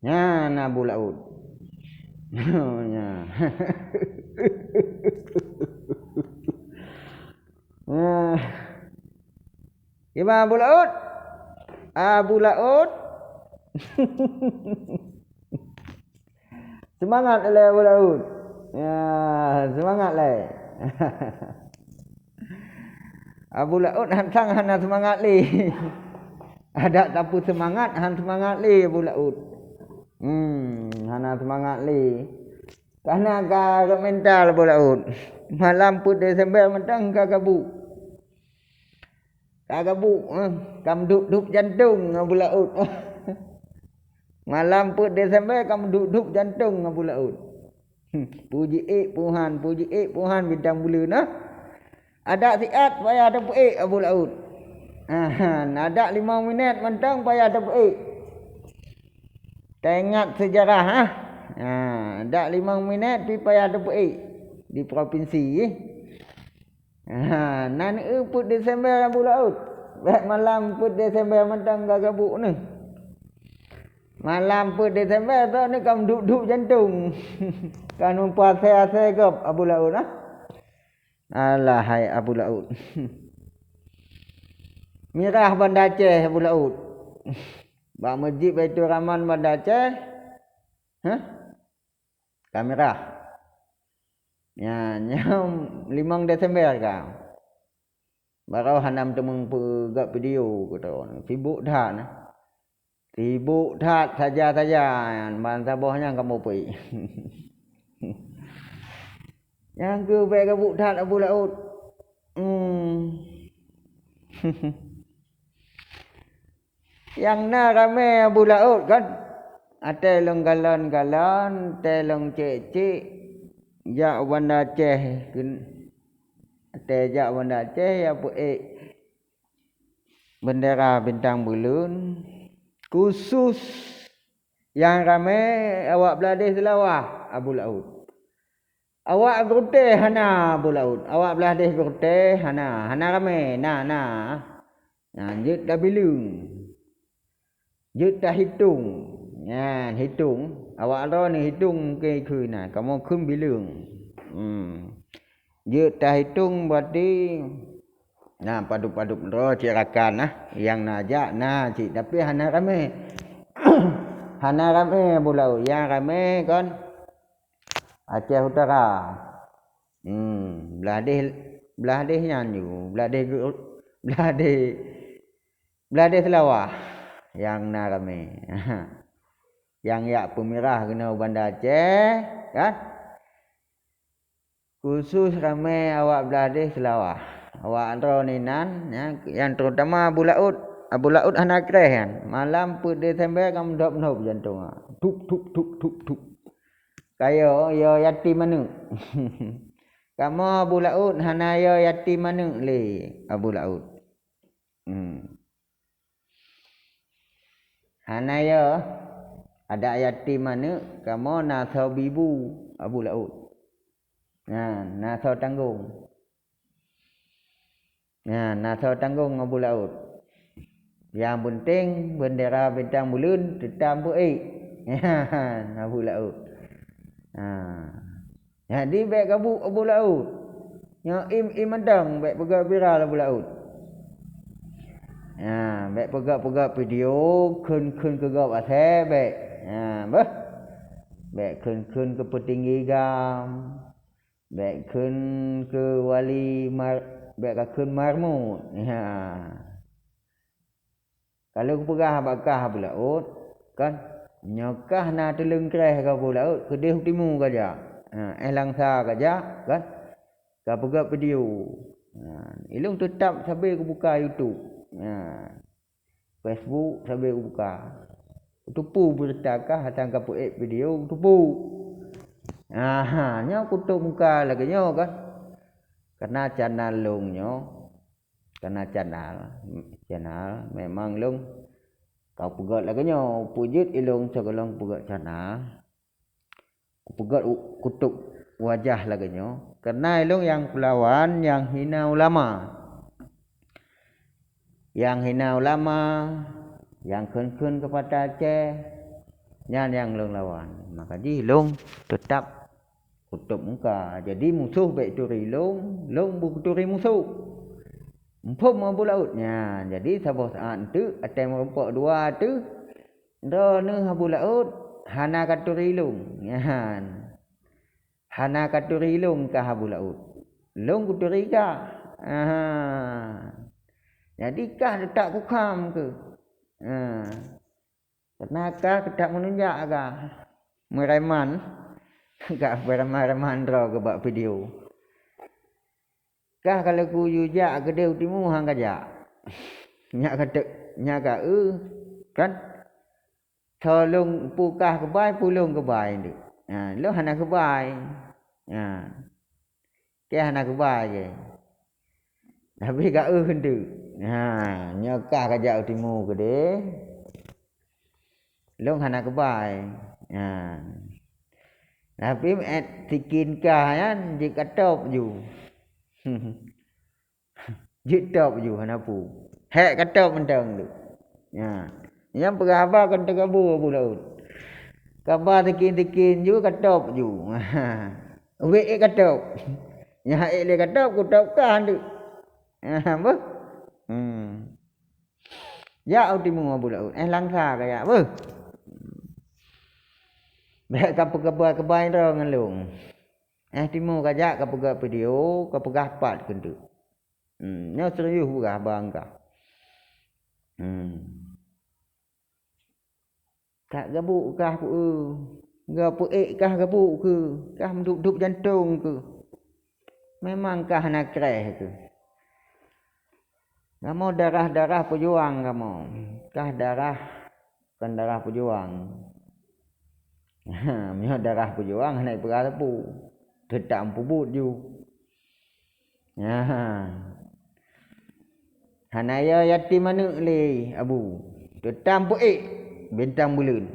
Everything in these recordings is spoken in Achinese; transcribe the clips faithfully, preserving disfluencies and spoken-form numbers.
Nyan Abu Laôt. Nyan. Nah. Kiban Abu Laôt? Abu Laôt. Seumangat lé Abu Laôt. Ya, seumangat lé. Abu Laôt han sang hana seumangat lé. Adak tapeuseumangat, han seumangat lé Abu Laôt. Hmm, hana seumangat lé. Kana ka rot mental Abu Laôt. Malam peuet Desember mantong ka gabuk. Ka gabuk, eh, ka meudup-dup jantong Abu Laôt. Malam peuet Desember ka meudup-dup jantong Abu Laôt. Peue jiék peue han, peue jiék peue han bintang buleuen, ah. Adak siat payah tapeuék Abu Laôt. Ah, adak limong minét mantong payah tapeuék. Taingat seujarah, ah. Ah, adak limong minét pih payah tapeuék di provinsi, eh. Ha, nan eu peuet Desember Abu Laôt. Bèk malam peuet Desember mantong ka gabuk neuh. Malam peuet Desember droeneuh ka meudup-dup jantong. Ka meupuasai-asai gob Abu Laôt, ah. Alah hai Abu Laôt. Mirah Banda Aceh Abu Laôt. Bak Meuseujid Baiturrahman Banda Aceh. Hah? Ka mirah. Nyan, nyan limong Desember ka. Barô hana meuteumèe peugah video keudroe. Sibuk that na. Sibuk that saja-saja nyan, ban saboh nyan kamoe peuék. Nyang keu bèk gabuk that Abu Laôt. Hmm. Nyang na ramè Abu Laôt kan. Watèe lôn kalon-kalon, watèe lôn cék-cék, jak Banda Aceh, watèe jak Banda Aceh, ya peuék bendera bintang buleuen, khusus nyang ramè awak Blahdeh Seulawah Abu Laôt. Awak Geurutèe hana Abu Laôt, awak Blahdeh Geurutèe hana, hana ramè, na, na. Nyan jeuet tabileueng. Jeuet tahitong. Nyan hitong, awak droeneuh hitong mungken kheun na, kamoe kheun bileueng. Hmm. Jeuet tahitong berarti na padub-padub droe cit rakan nah, nyang na jak na cit tapi hana ramè. Hana ramè Abu Laôt, nyang ramè kon Aceh Utara. Hmm, Blahdeh, Blahdeh nyan ju, Blahdeh Ge-, Blahdeh, Blahdeh Seulawah nyang na ramè. Nyang jak peumirah keunoe Banda Aceh, kan? Khusus ramè awak Blahdeh Seulawah. Awak droeneuh nan, ya, nyang terutama Abu Laôt. Abu Laôt hana kreh nyan. Malam peuet Desember ka meudhop-dhop jantong. Thup, thup, thup, thup, thup. Ka yo, yo yatim aneuk. Kamoe Abu Laôt hana yo yatim aneuk lé Abu Laôt. Hmm. Hana yo adak yatim aneuk, kamoe na soe bibu Abu Laôt. Nyan, na soe tanggong. Nyan, na soe tanggong Abu Laôt. Nyang peunteng bendera bintang buleuen teutab peuék. Nyan, Abu Laôt. Ha. Jadi bèk gabuk Abu Laôt. Nyoe im-im mantong bèk peugah viral Abu Laôt. Ha, bèk peugah-peugah video kheun-kheun keu gob asèe bèk. Ha, beuh. Bèk kheun-kheun keu peutinggi gam. Bèk kheun keu wali mar-, bèk kakheun marmut. Ha. Ka lheueh kupeugah bak kah Abu Laôt, kan? Nyoe kah na teuleung kreh keu Abu Laôt, keudeh u timu kajak. Ha, éh Langsa kajak, kan? Ka peugah video. Ha, ilông teutab sabe kubuka YouTube. Ha, Facebook sabe kubuka. Kuteupeu beurita kah, asai kapeuék video, kuteupeu. Aha, nyoe kutôp muka lagèe nyoe, kan? Karena channel lông nyoe Kana channel, channel memang lôn ka peugöt lagèe nyoe, peue jeuet ilôn sigohlom peugöt channel, kupeugöt u-, kutôp wajah lagèe nyoe, karena ilôn nyang kulawan nyang hina ulama. Nyang hina ulama, nyang kheun-kheun keu Banda Aceh, Nyan nyang lôn lawan. Maka jih lôn teutap kutôb muka. Jadi musoh bèk turi lôn, lôn beuturi musoh. Muphom Abu Laôt nyan. Jadi saboh saát eunteuk watèe meurumpok dua teuh, droeneuh Abu Laôt hana katuri lôn. Nyan. Hana katuri lôn kah Abu Laôt. Lôn kuturi kah. Aha. Jadi kah teutap kukham keuh. Ha. Karena kah teutap meununjak kah. Meureman. Kah meureman-reman droe keuh bak video. Kah ka lheueh kuyue jak keudéh u timu han kajak. Nyak ka teuk, nyak ka eu, kan? Tho lôn peue kah keubai, peue lôn keubai nteuk. Ha, lôn hana keubai. Ha. Kèe hana keubai kèe. Tapi ka eu nteuk. Ha, nyoe kah kajak u timu keudéh. Lôn hana keubai. Ha. Tapi meuet sikin kah nyan jeuet katôb ju. Jeuet tôb ju hana peue. Hék katôb mantong tu. Ha. Nyang peugah haba kon teugabu Abu Laôt. Kaba sikin-sikin ju katôb ju. Ubé ék katôb. Nyang ék lé katôb kutôb kah nteuk. Ha, beuh. Hmm. Jak u timu Abu Laôt. Eh, Langsa kajak, beuh. Bèk kapeugah keubai droe ngon lôn. Eh, timu kajak kapeugah video, kapeugah pat keuneuk. Hmm, nyoe serius peugah bang kah. Hmm. Ka gabuk kah peue? Gapeuék kah gabuk keuh? Kah meudup-dup jantong keuh? Memang kah hana kréh keuh? Kamoe darah-darah peujuang kamoe. Kah darah, kon darah peujuang. Meunyoe darah peujuang hana ipeugah sapeue. Teutap meupubuet ju. Nyan. Hana yo yatim aneuk lé Abu. Teutap peuék bintang buleuen.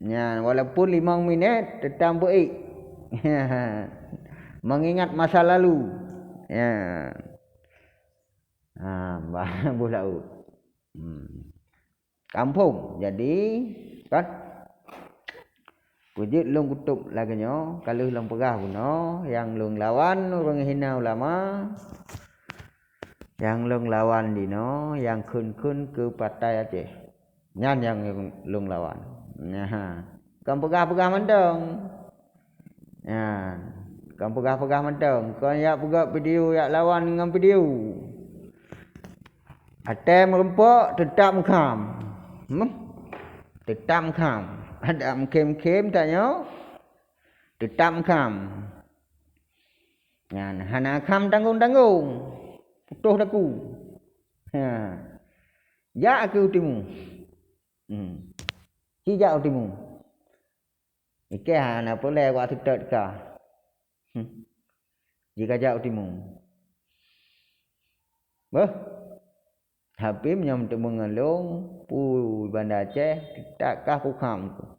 Nyan, walaupun limong minét, teutap peuék. Mengingat masa lalu. Nyan. Ha, bah, Abu Laôt. Hmm. Kampông. Jadi, kan? Peujeuet lôn kutôb lagèe nyoe, ka lheueh lôn peugah bunoe, nyang lôn lawan ureueng hina ulama, nyang lôn lawan dinoe, nyang kheun-kheun keu Partai Aceh. Nyan nyang lôn lawan. Nyan. Kon peugah-peugah mantong. Nyan. Kon peugah-peugah mantong. Kon jak peugah video, jak lawan ngon video. Watèe meurumpok teutap meukham. Hmm? Teutap meukham. Adak meukhém-khém tanyoe, teutap meukham. Nyan hana kham tanggong-tanggong. Putôh daku. Ha. Jak keuh u timu. Hmm. Ci jak u timu. Ikèe hana peureulèe wak seutôt ka. Hmm. Jikajak u timu. Beuh. Tapi meunyoe meuteumèe ngon lôn, peue Banda Aceh, teutap kah kukham keuh.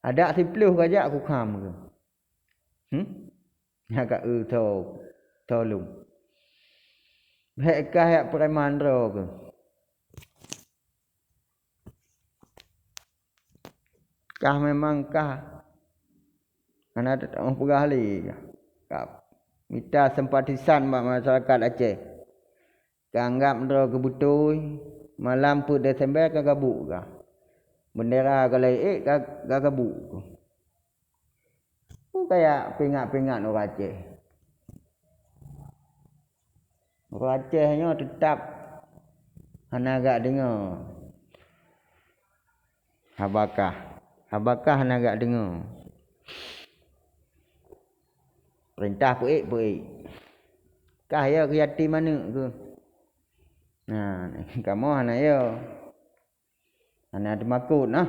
Adak siplôh kajak kukham keuh. Hmm? Nyan ka eu tho, tho lôn. Bèk kah jak preman droe keuh. Kah memang kah hana teutamong peugah lé kah. Ka mita simpatisan bak masyarakat Aceh. Ka anggab droe keu beutôi, malam peuet Desember ka gabuk kah. Bendera ka lheueh ék ka, ka gabuk. Peue kajak pingat-pingat ureueng Aceh. Ureueng Aceh nyoe teutap hana gak deungoe haba kah. Haba kah hana gak deungoe. Peurintah peuék-peuék. Kah yo keu yatim aneuk keuh. Nah, kamoe hana yo. Hana teumakot nah.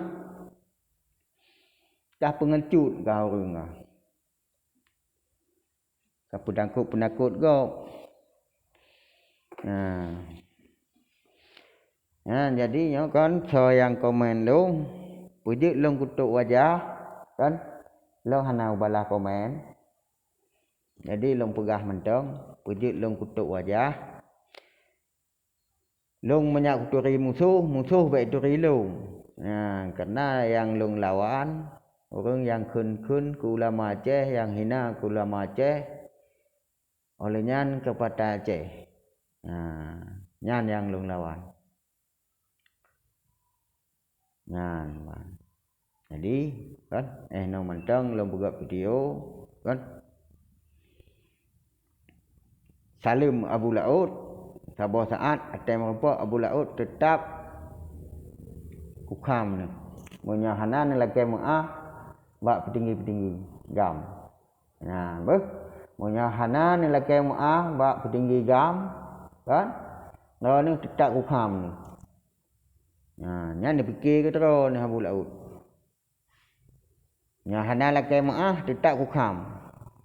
Kah peungecut kah ureueng kah. Ka peunakot-peunakot gob. Nah. Nah, jadi nyoe kon soe nyang komen lôn, peujeuet lôn kutôb wajah, kan? Lôn hana ubalah komen. Jadi lôn peugah mantong, peujeuet lôn kutôb wajah. Lôn meunyak kuturi musoh, musoh bèk turi lôn. Nah, karena nyang lôn lawan, ureuëng nyang kheun-kheun keu ulama Aceh, nyang hina keu ulama Aceh, oleh nyan keu Partai Aceh. Nah, nyan nyang lôn lawan. Nyan, man. Jadi, kan, eh, nyoe mantong lôn peugah video, kan. Saleuem Abu Laôt, saboh saát, até meurumpok Abu Laôt teutab kukham nyoe. Meunyoe hana neulakée meuáh bak peutinggi-peutinggi GAM. Nah, beuh. Meunyoe hana neulakée meuáh bak peutinggi GAM, kan? Droeneuh teutab kukham nyoe. Nah, nyan neupike keudroe nyoe Abu Laôt. Nyoe hana lakée meuáh, teutab kukham.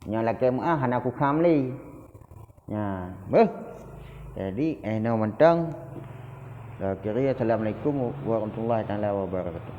Nyoe lakée meuáh, hana kukham lé. Nyan, beuh. Jadi, eh, nyoe mantong. Akhiri, assalamualaikum warahmatullahi taala wabarakatuh.